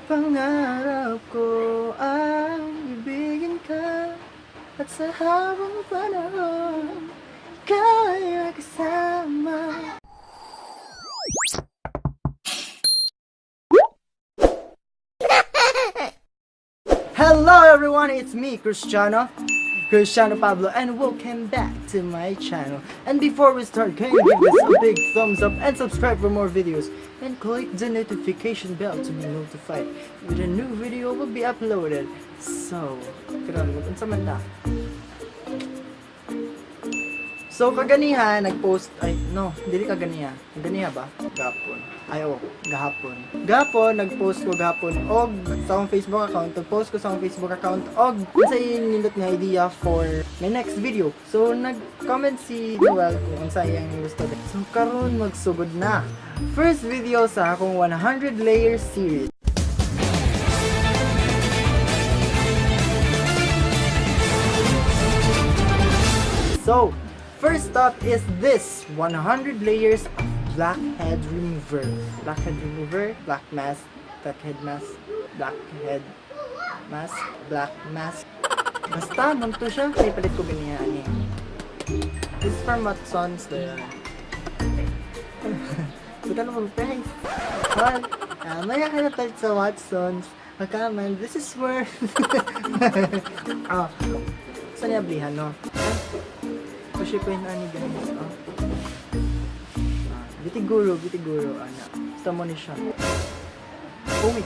Pangarap ko ang ibigin ka at sa habang panahon, ikaw ay makasama. Hello everyone, it's me, Cristiano. Cristiano Pablo, and welcome back to my channel. And before we start, can you give this a big thumbs up and subscribe for more videos? And click the notification bell to be notified when a new video will be uploaded. So, karon mag-unsa man ta? So, kaganiha, nag-post, ay, no, dili kaganiha. Kaganiha ba? Gapon. Ay, oh, gahapon. Gahapon, nag-post ko gahapon, og sa akong Facebook account, nag-post ko sa akong Facebook account, og sa nindot nga idea for my next video. So, nag-comment si Noel kung unsa iyang gusto. So, karon magsugod na. First video sa akong 100 layer series. So, first up is this 100 layers of blackhead remover. Blackhead remover, black mask, blackhead mask, blackhead mask, black mask. Basta, ganito siya. Ay, palit ko ganiya, ani. This is from Watson's. Dayan. Buta na mag-price. Well, maya ka na palit sa Watson's. Pagkaman, this is worth. Ah, saan niya blihan, no? Push ko yun, ani, guys. Oh. Ah, Beauty Guru, Beauty Guru, ana. Basta mo ni siya. Oh, wait.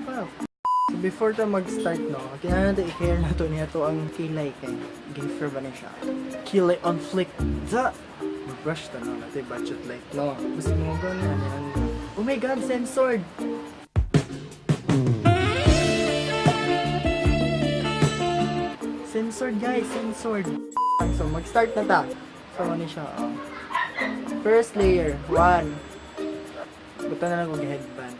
Wow. So before ta mag-start, no, kailangan natin i-care na to niya to ang kilay kay gaffer ba ni siya? Kilay on flick. Da! Mag-brush ta, no, natin budget light, no. Basta mo gano'n, ano, ano. Oh my God, censored! Censored, guys, censored. So, mag-start na ta. So, ano siya, oh. First layer, one. Buta na lang og headband.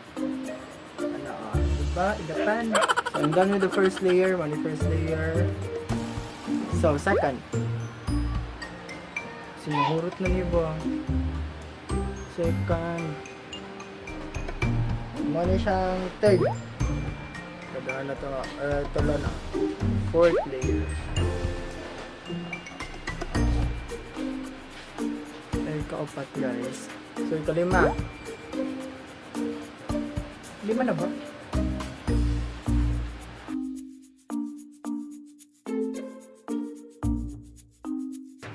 Ano, oh. Diba? Igapan. So, I'm done with the first layer. One first layer. So, second. Sinuhurot na niyo ba? Second. Muna siyang third. Kadaan na to, tulo na. Fourth layer. Ay, kaupat, guys. So, ikalima. Lima na ba?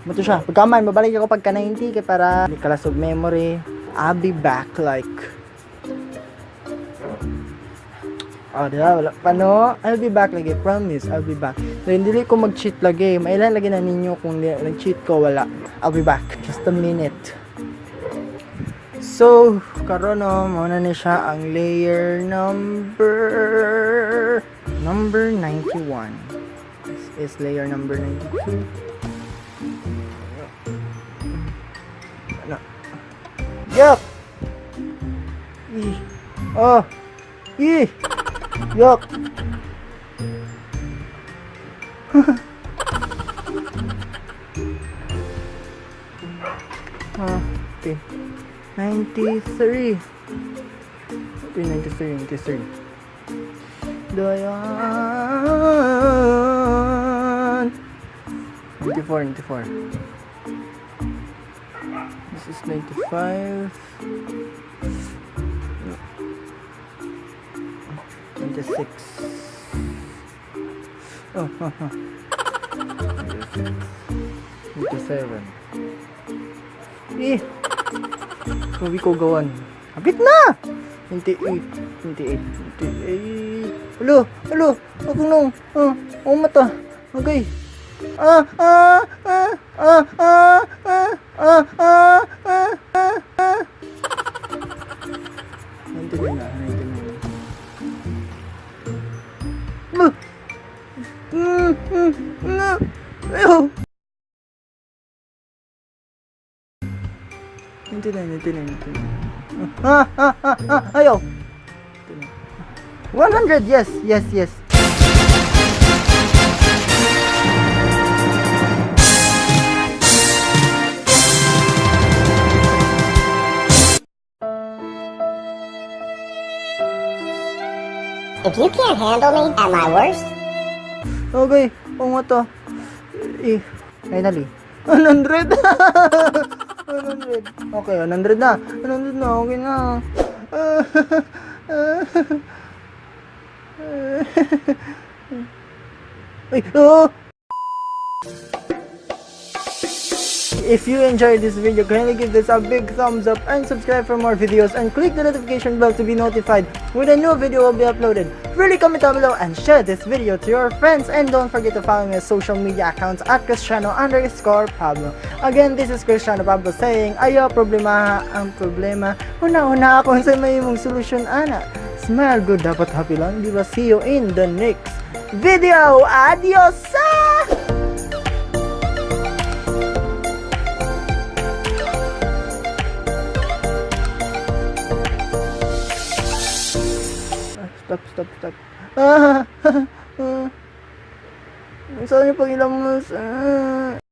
Mato siya. Pagkaman, babalik ako pagka 90 kay para di kalasog memory. I'll be back like. Oh, di ba? Wala pa, no? I'll be back lagi. Promise, I'll be back. So, hindi ko mag-cheat lagi. Mailan lagi na ninyo kung nag-cheat ko, wala. I'll be back. Just a minute. So, karon no, muna ni siya ang layer number 91. This is layer number 92. Ano? Yuck! Ih! Oh! Ih! Yuck! Ah, okay. 93. Okay, 93, 93. Dayan! 94, 94. This is 95. No. 96. Oh. 96. 97. Eh! Sabi ko gawan. Hapit na! 98, 98, 98. Alo, alo, ako nung, ah, oh, mata. Okay. Ah, ah, ah, ah, ah, ah, ah, ah, ah, ah, ah. 99 na, 99. Ah! Ayaw! 99, 99, 99. Ah, ah, ah, ah, ayaw! 100, yes. If you can't handle me at my worst, Okay, oo nga to. Eh, finally. 100! 100. Okay, 100 na. 100 na, okay na. Ay, oh! If you enjoyed this video, kindly give this a big thumbs up and subscribe for more videos and click the notification bell to be notified when a new video will be uploaded. Really comment down below and share this video to your friends, and don't forget to follow me on social media accounts @Cristiano_Pablo. Again, this is Cristiano Pablo saying, "Ayaw problema ang problema. Huna-hunaa kung unsay mahimong solusyon ana." Smile good, dapat happy lang, di ba? See you in the next video. Adios! Ah! Ah, stop, stop, stop. Ah, ah. Saan yung pag-ilamos? Ah.